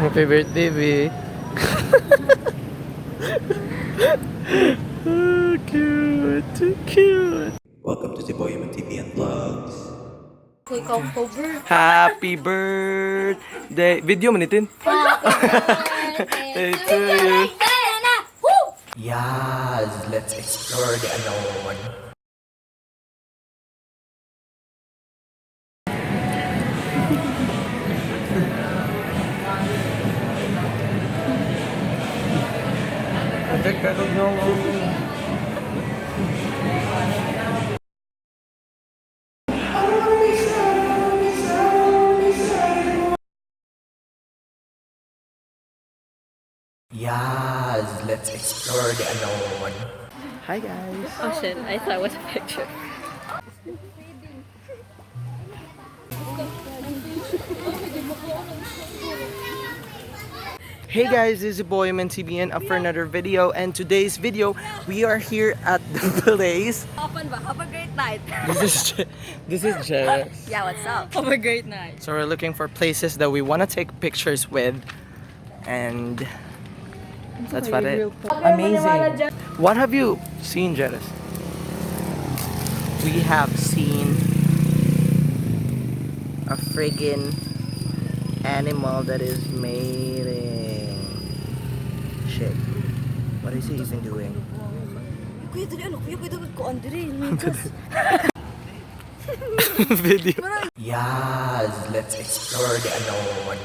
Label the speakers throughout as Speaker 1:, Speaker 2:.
Speaker 1: Happy birthday, B. Oh, cute. Too cute.
Speaker 2: Welcome to Siboyaman TV and Vlogs.
Speaker 3: Kuy cover.
Speaker 1: Happy birthday. Video manitin.
Speaker 3: Happy
Speaker 1: to you.
Speaker 3: Woo!
Speaker 2: Yes, let's explore the unknown. Yes, let's explore the unknown.
Speaker 1: Hi, guys.
Speaker 3: Oh shit, I thought it was a picture.
Speaker 1: Hey guys, this is your boy MNCBN up for another video, and today's video we are here at the place.
Speaker 3: Open ba? Have a great night.
Speaker 1: This is Jess.
Speaker 3: Yeah, what's up? Have a great night.
Speaker 1: So we're looking for places that we want to take pictures with, and that's about it. Amazing. What have you seen, Jess? We have seen a friggin' animal that is mating. Shit. What is he even doing?
Speaker 3: Kuya, dali ano? Kuya, kuya, dali ko Andre.
Speaker 1: Video.
Speaker 2: Yes, let's explore the unknown.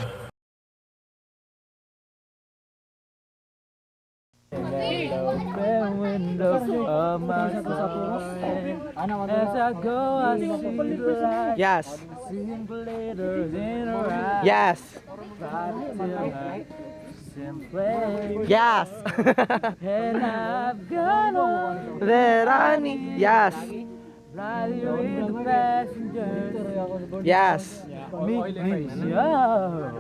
Speaker 1: Yes. Yes. Yes.
Speaker 4: And I've got all
Speaker 1: That I need. Yes.
Speaker 4: right here in the passenger.
Speaker 1: Yes.
Speaker 4: Me, me, yeah.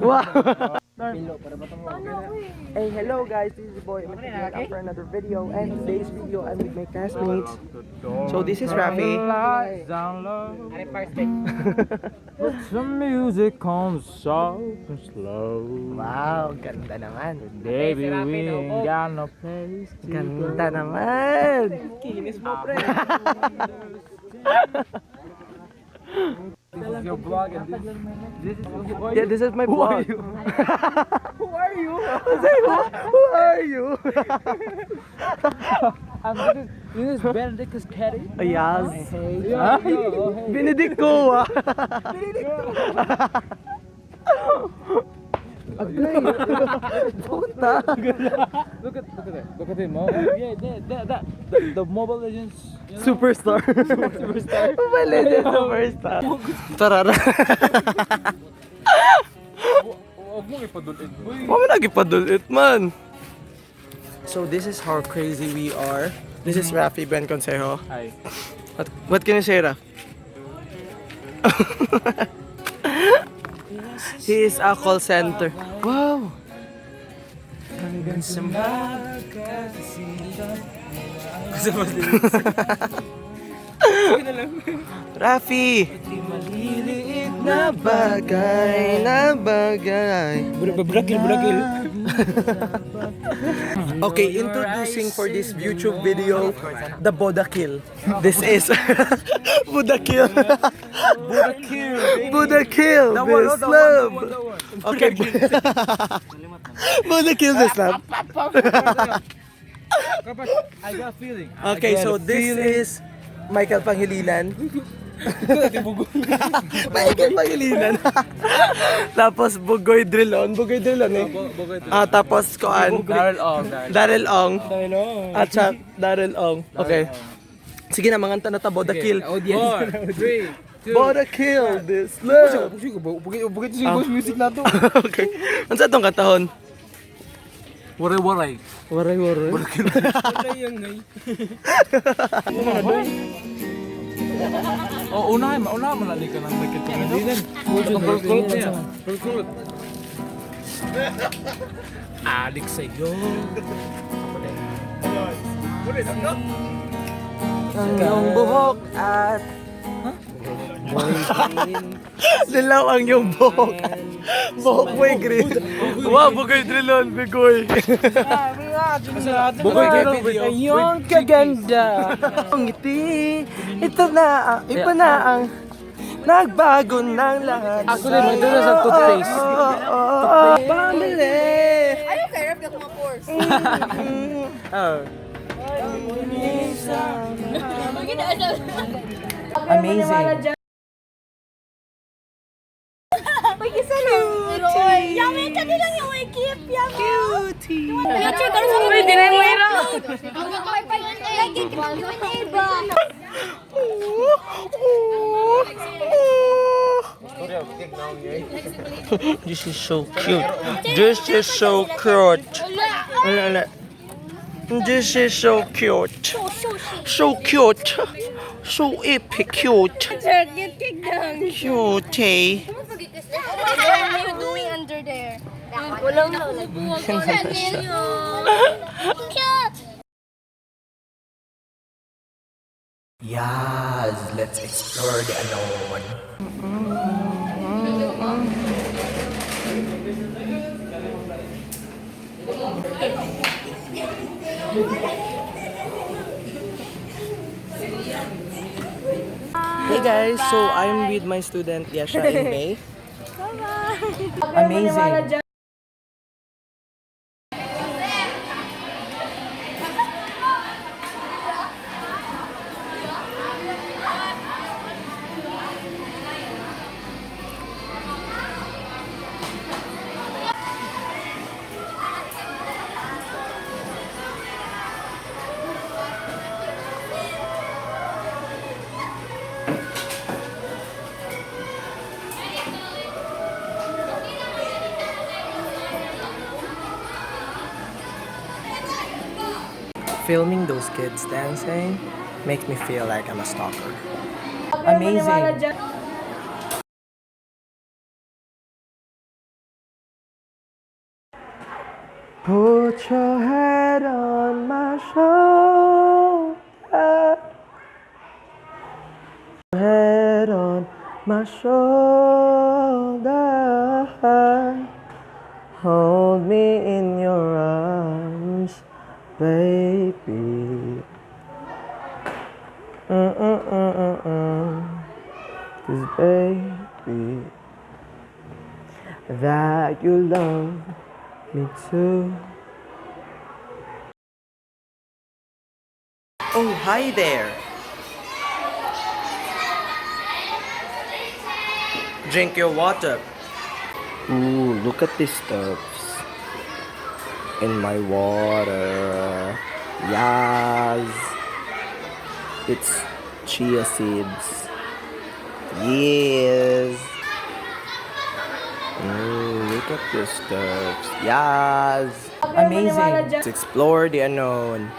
Speaker 1: Wow. Hey, hello guys, this is your boy I'm up for another video, and today's video I'm with my classmates. So this is Rafi.
Speaker 4: Lights down low. Put some music on soft and slow.
Speaker 1: Wow, ganda naman.
Speaker 4: Baby, we ain't got no place to
Speaker 1: Ganda naman. Kinis mo, pre.
Speaker 4: This is your vlog and this is your
Speaker 1: Yeah, this is my vlog.
Speaker 4: Who are you?
Speaker 1: Who are you? Say, who are you?
Speaker 4: This is Benedictus Caddy.
Speaker 1: Yes.
Speaker 4: Yeah.
Speaker 1: Benedict ko ah. Benedict Agay. Puta.
Speaker 4: Look at that. Look at him. Oh. Yeah, that the Mobile Legends. You know?
Speaker 1: Superstar.
Speaker 4: Superstar.
Speaker 1: Mobile Legends superstar. Tara ra.
Speaker 4: Huwag mong ipadulit, boy.
Speaker 1: Wala mo lagi padulit man. So this is how crazy we are. This is Rafi Ben Consejo.
Speaker 4: Hi.
Speaker 1: What can you say, Raf? He is a call center. Wow!
Speaker 4: Hanggang sa
Speaker 1: Rafi!
Speaker 4: Maliliit
Speaker 1: Na bagay, na bagay.
Speaker 4: Brakil, brakil.
Speaker 1: Okay, introducing for this YouTube video, the Bodakil. This is Budakil.
Speaker 4: Brakil.
Speaker 1: Budakil, this love. Okay. Budakil, this love.
Speaker 4: I got feeling.
Speaker 1: Okay, so this is Michael Pangilinan. Michael Pangilinan. Tapos Bugoy Drilon. Bugoy Drilon eh. Ah, tapos koan.
Speaker 4: Daryl Ong.
Speaker 1: Daryl Ong.
Speaker 4: Daryl Ong.
Speaker 1: At siya, Daryl Ong. Okay. Sige na, manganta na ta, Bodakil.
Speaker 4: Audience. 4, 3, 2.
Speaker 1: Bodakil, this love.
Speaker 4: Bukit si boss music na to.
Speaker 1: Okay. Ano sa itong kantahon?
Speaker 4: Waray waray.
Speaker 1: Waray, waray.
Speaker 4: Waray yung ngay. Oh, unahin, unahin mo na ka ng Michael Pangilinan. Kulot niya. Kulot. Alik sa'yo.
Speaker 1: Ang iyong buhok at... Dilaw ang iyong buhok. Buhok mo yung green. Wow, bugoy drilon, bigoy. Bugoy drilon.
Speaker 4: Ayun, kaganda.
Speaker 1: Ang ngiti, ito na, iba na ang nagbago ng lahat.
Speaker 4: Actually, magdala sa toothpaste.
Speaker 1: Oh, Pamili.
Speaker 3: Ayaw kay Rep yung mga pores.
Speaker 1: Oh. Amazing.
Speaker 3: Pag-isa lang. Yummy, kani lang yung keep. Yummy. Cutie. Picture ka sa mga dinay mo Lagi Q&A ba?
Speaker 1: This is so cute. This is so cute. Ala, ala. This is so cute. So cute. So epic cute. Cutie.
Speaker 3: What are you doing under there? Walang Cute!
Speaker 2: Yes, let's explore the unknown.
Speaker 1: Hey guys, so I'm with my student Yesha in May. Amazing. Filming those kids dancing makes me feel like I'm a stalker. Amazing. Put your head on my shoulder. Head on my shoulder. Hold me in your arms, baby. Mm-mm-mm-mm-mm. 'Cause baby, that you love me too. Oh, hi there. Drink your water. Ooh, look at these stuffs in my water. Yes. It's chia seeds. Yes. Ooh, look at these stuffs. Yes. Amazing. Let's explore the unknown.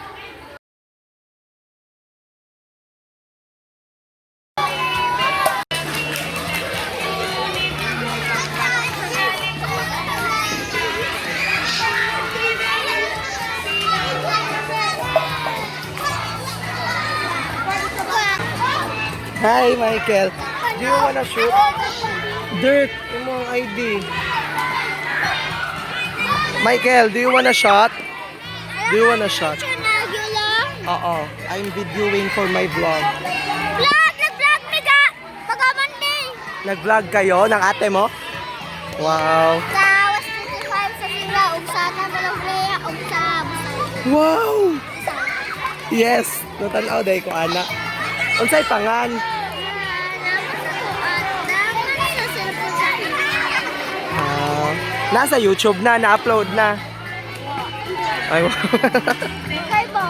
Speaker 1: Hi, Michael. Do you wanna shoot? Dirk, imong ID. Michael, do you wanna shot? Do you wanna shot? Oo. I'm videoing for my vlog.
Speaker 5: Vlog! Nag-vlog mi ga! Baka Monday!
Speaker 1: Nag-vlog kayo ng ate mo? Wow.
Speaker 5: Sa was 25 sa Sila, ug sa Tamalong ug sa
Speaker 1: Wow! Yes! Natanaw dahil ko, ana. Unsay pangan?
Speaker 5: Naman sa cellphone sa akin.
Speaker 1: Ah, nasa YouTube na, na-upload na. Ay, wow.
Speaker 5: Kay Bo.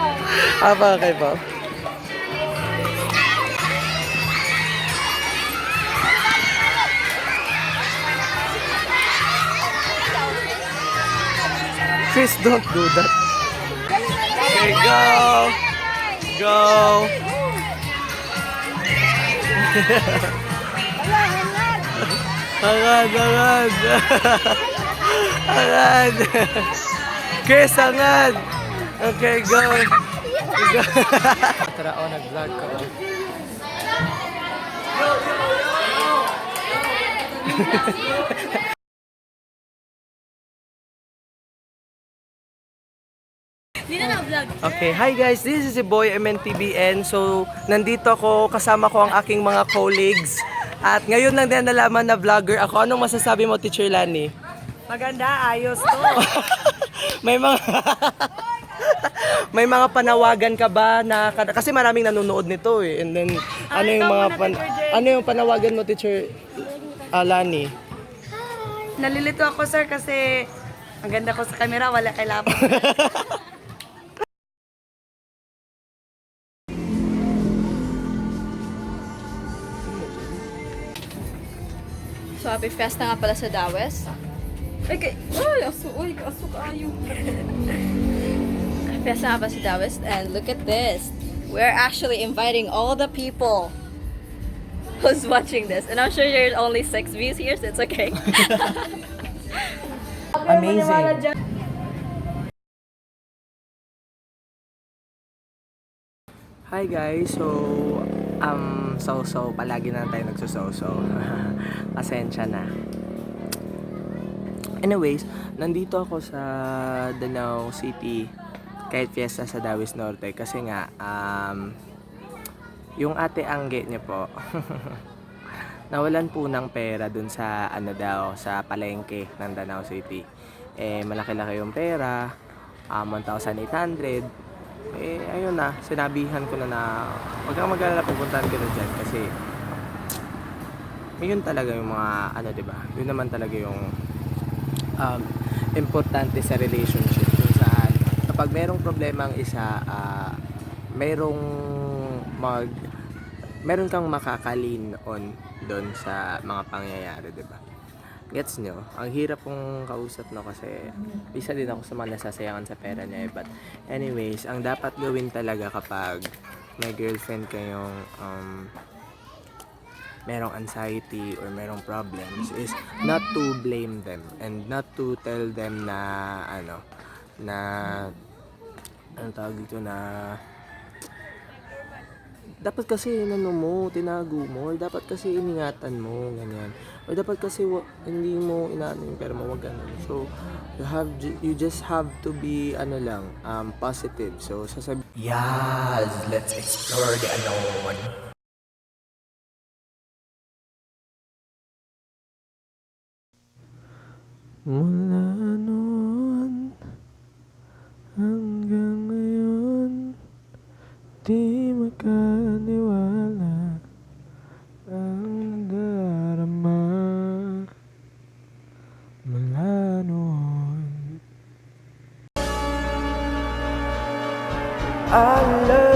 Speaker 1: Apa, kay ba? Chris, don't do that. Okay, go! Go! Angat, angat! Angat! Chris, angat! Okay, go! Go! Tara, oh, nag-vlog ka. Oh. Okay, hi guys, this is your boy MNTBN. So, nandito ako, kasama ko ang aking mga colleagues. At ngayon lang din nalaman na vlogger ako. Anong masasabi mo, Teacher Lani?
Speaker 6: Maganda, ayos to.
Speaker 1: May mga May mga panawagan ka ba na kasi maraming nanonood nito eh. And then ano yung
Speaker 6: ikaw
Speaker 1: mga
Speaker 6: muna, Teacher Jay.
Speaker 1: ano yung panawagan mo, Teacher Lani?
Speaker 6: Nalilito ako, sir, kasi ang ganda ko sa camera, wala kay lapis.
Speaker 7: So, happy fiesta nga pala sa Dawes. Ay, kay... Ay, aso, ay, aso kaayo. Fiesta nga pala sa Dawes, and look at this. We're actually inviting all the people who's watching this. And I'm sure there's only six views here, so it's okay.
Speaker 1: Amazing. Hi guys, so palagi na lang tayo nagsuso-so. Pasensya na. Anyways, nandito ako sa Danao City kahit fiesta sa Dawis Norte kasi nga yung ate Angge niya po nawalan po ng pera dun sa ano daw sa palengke ng Danao City. Eh malaki-laki yung pera, 1,800. Eh ayun na, sinabihan ko na na wag kang mag-alala, pupuntahan kita dyan kasi yun talaga yung mga ano, 'di ba? Yun naman talaga yung importante sa relationship kung saan kapag merong problema ang isa, merong mag meron kang makakalin on doon sa mga pangyayari, 'di ba? Gets nyo? Ang hirap kong kausap, no, kasi isa din ako sa mga nasasayangan sa pera niya eh. But anyways, ang dapat gawin talaga kapag may girlfriend kayong merong anxiety or merong problems is not to blame them and not to tell them na ano na ano tawag dito na dapat kasi inano mo, tinago mo, or dapat kasi iningatan mo, ganyan. Or dapat kasi hindi mo inaano yung pera mo, wag ganun. So, you just have to be, ano lang, positive. So, sasabi
Speaker 2: Yes, let's explore the unknown.
Speaker 1: Mula noon hanggang ngayon, di makaniwala ang nadarama mula noon. I love